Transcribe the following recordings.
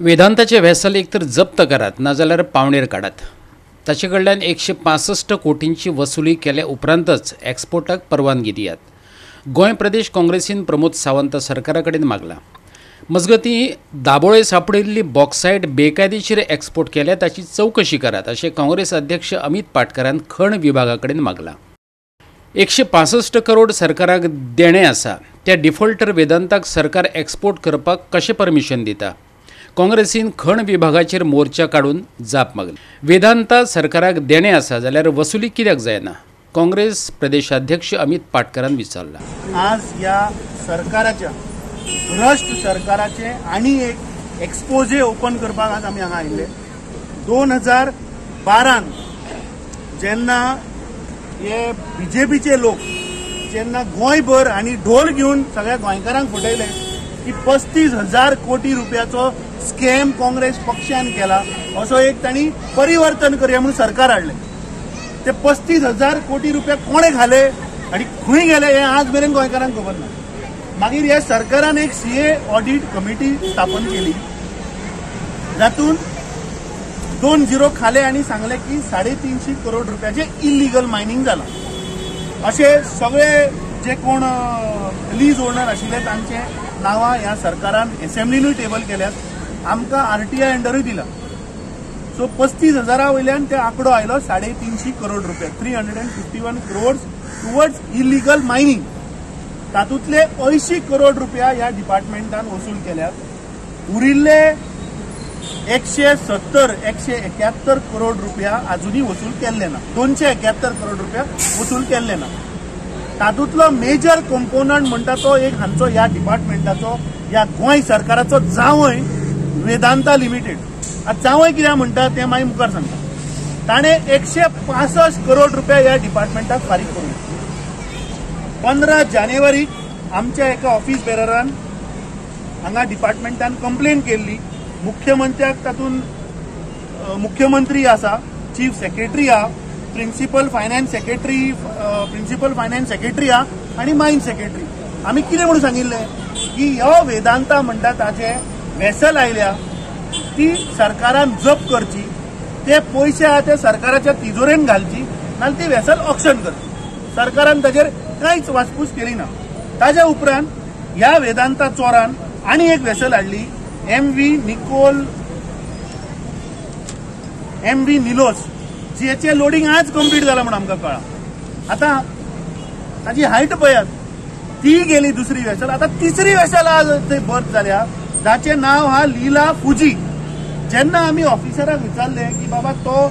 वेदांताचे vessel एक तर जप्त करात नाजाल्यार पावणेर काडात. ताचे कडल्यान 165 कोटींची वसुली केल्या उपरांतच एक्सपोर्टाक परवानगी दियात. गोंय प्रदेश काँग्रेसीन प्रमोद सावंत सरकारा कडेन मागला. मजगतीं दाबोळे सापडिल्ली बॉक्सायट बेकायदेशीर एक्सपोर्ट केल्या ताची चवकशी करात अशें काँग्रेस अध्यक्ष अमित पाटकरान खण विभागा कडेन मागला. 165 करोड सरकाराक देणें आसा त्या डिफॉल्टर वेदांताक सरकार एक्सपोर्ट करपाक कशें परमिशन दिता? काँग्रेसीन खण विभागाचेर मोर्चा काडून जाप मागली. वेदांता सरकाराक देणें आसा जाल्यार वसुली कित्याक जायना? काँग्रेस प्रदेशाध्यक्ष अमित पाटकरान विचारला. आज ह्या सरकाराच्या भ्रश्ट सरकाराचे आनी एक एक्सपोजे ओपन करपाक आज आमी हांगा आयिल्ले. 2012 जेन्ना हे बीजेपीचे लोक जेन्ना गोंयभर आनी ढोल घेवन सगळ्या गोंयकारांक फटयले की 35,000 कोटी रुपयाचो स्कॅम काँग्रेस पक्षान केला असो एक तांणी परिवर्तन करया म्हणून सरकार हाडलें. ते 35,000 कोटी रुपया कोणे घाले आनी खंय गेले हें आज मेरेन गोंयकारांक खबर ना. मागीर ह्या सरकारान एक CA audit committee स्थापन केली जातून 2 झिरो खाले आनी सांगले की 350 करोड रुपयाचे इलिगल मायनिंग जाला. अशे सगळे जे कोण लीज ओनर आशिल्ले तांचे नांवां ह्या सरकारान एसेंब्लीनूय टेबल केल्यात, आमकां आरटीआय अंडरूय दिला. सो 35,000 वयल्यान ते आंकडो आयलो 350 करोड रुपया, 351 crores towards illegal mining. तातूंतले 80 करोड रुपया ह्या डिपार्टमेंटान वसूल केल्यात. उरिल्ले 170 171 करोड रुपया अजुनूय वसूल केल्ले ना. 271 करोड रुपया वसूल केल्ले ना. तातूंतलो मेजर कंपोनंट म्हणटा तो एक हांचो ह्या डिपार्टमेंटाचो ह्या गोंय सरकाराचो जांवय वेदांता लिमिटेड. आतां जांवय कित्याक म्हणटा तें मागीर मुखार सांगता. ताणें 165 करोड रुपया ह्या डिपार्टमेंटाक फारीक करूं. 15 जानेवारीक आमच्या एका ऑफिस बेररान हांगा डिपार्टमेंटान कंप्लेन केल्ली. मुख्यमंत्र्याक तातूंत मुख्यमंत्री आसा, चीफ सेक्रेटरी आहा, प्रिन्सिपल फायनान्स सेक्रेटरी आहा आनी मायन सेक्रेटरी. आमी कितें म्हणून सांगिल्लें की ह्यो वेदांता म्हणटा ताचे वेसल आयल्या ती सरकारान जप्त करची, ते पयशे आहा ते सरकाराच्या तिजोरेन घालची, नाल्यार ती वेसल ऑक्शन करची. सरकारान ताजेर कांयच वासपूस केली ना. ताज्या उपरांत ह्या वेदांता चोरान आनी एक वेसल हाडली, MV Nilos, जिचे लोडींग आज कंप्लीट जाला म्हूण आमकां कळ्ळां. आतां ताजी हायट पळयात, ती गेली दुसरी वेसल. आतां तिसरी वेसल आज थंय बर्थ जाल्या, जाचें नांव आहा लीला फुजी. जेन्ना आमी ऑफिसराक विचारलें की बाबा तो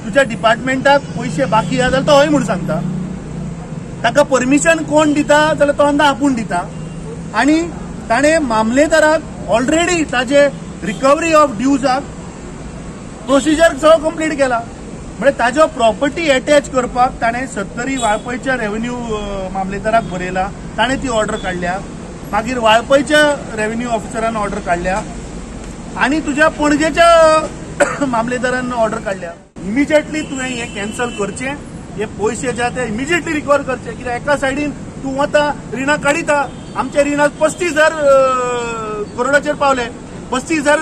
तुज्या डिपार्टमेंटाक पयशे बाकी आहा जाल्यार तो हय म्हूण सांगता. ताका परमिशन कोण दिता जाल्यार तो अंदा आपूण दिता. आनी ताणें मामलेदाराक ऑलरेडी ताजे रिकवरी ऑफ ड्यूजाक प्रोसिजर सगळो कंप्लीट केला. म्हणजे ताजो प्रॉपर्टी एटॅच करपाक ताणें 70 वाळपयच्या रेव्हेन्यू मामलेदाराक बरयला, ताणें ती ऑर्डर काडल्या. मागीर वाळपयच्या रेव्हेन्यू ऑफिसरान ऑर्डर काडल्या आनी तुज्या पणजेच्या मामलेदारान ऑर्डर काडल्या. इमिजिएटली तुवें हें कॅन्सल करचें, हे पयशे जे ते इमिजिएटली रिकवर करचे. कित्याक एका सायडीन तूं वता रिणां काडिता, आमच्या रिणां 35,000 करोडाचेर पावले, 35,000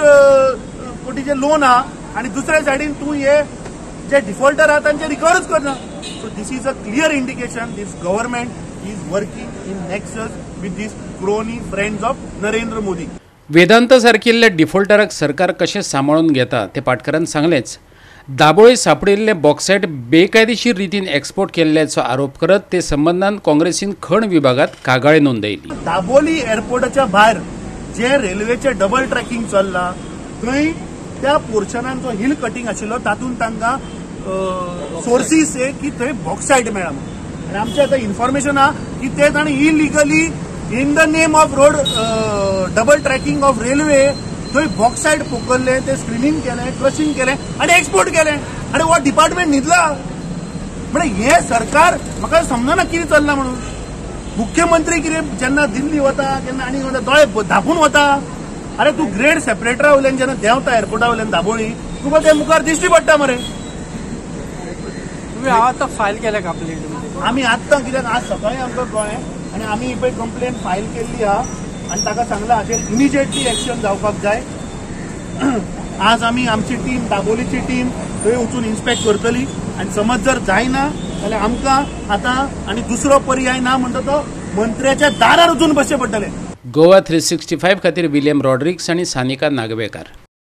कोटीचे लोन आहा आनी दुसऱ्या सायडीन तूं हे जे डिफॉल्टर आहा तांचे रिकवरूच करना. So this is a clear indication this government is working in nexus with this crony friends of Narendra Modi. Vedanta सारकिल्ल्या डिफॉल्टराक सरकार कशें सांबाळून घेता तें पाटकरान सांगलेंच. दाबोळे सापडिल्ले बॉक्सायट बेकायदेशीर रितीन एक्सपोर्ट केल्ल्याचो आरोप करत ते संबंदान काँग्रेसीन खण विभागात कागाळी नोंदयली. दाबोली एअरपोर्टाच्या भायर जे रेल्वेचे डबल ट्रॅकिंग चल्ला थंय त्या पोर्शनान जो हिल कटिंग आशिल्लो तातूंत तांकां सोर्सीस की थंय बॉक्सायट मेळ्ळा म्हणून. आनी आमचें आतां इन्फॉर्मेशन आहा की ते ताणें illegally in the name of road double tracking of railway थंय बॉक्सायट पोखरले, ते स्क्रिनींग केलें, क्रशिंग केलें आनी एक्सपोर्ट केलें. आनी हो डिपार्टमेंट न्हिदला. म्हणजे हें सरकार म्हाका समजना कितें चल्लां म्हणून. मुख्यमंत्री कितें जेन्ना दिल्ली वता केन्ना आनी वता दोळे धांपून वता. अरे तूं ग्रेड सेपरेटरा वयल्यान जेन्ना देंवता एअरपोर्टा वयल्यान दाबोळी तुका ते मुखार दिश्टी पडटा मरे. तुमी आतां फायल केल्या कंप्लेन? आमी आत्तां कित्याक आज सकाळीं आमकां कळ्ळें आनी आमी पळय कंप्लेन फायल केल्ली आहा आनी ताका सांगलां हाचेर इमिजिएटली एक्शन जावपाक जाय. आज आमी आमची टीम, दाबोलीची टीम थंय वचून इन्स्पेक्ट करतली आनी समज जर जायना जाल्यार आमकां आतां आनी दुसरो पर्याय ना म्हणटा तो मंत्र्याच्या दारार वचून बसचें पडटलें. गोवा 365 खातीर विलियम रॉड्रिक्स आनी सानिका नागवेकार.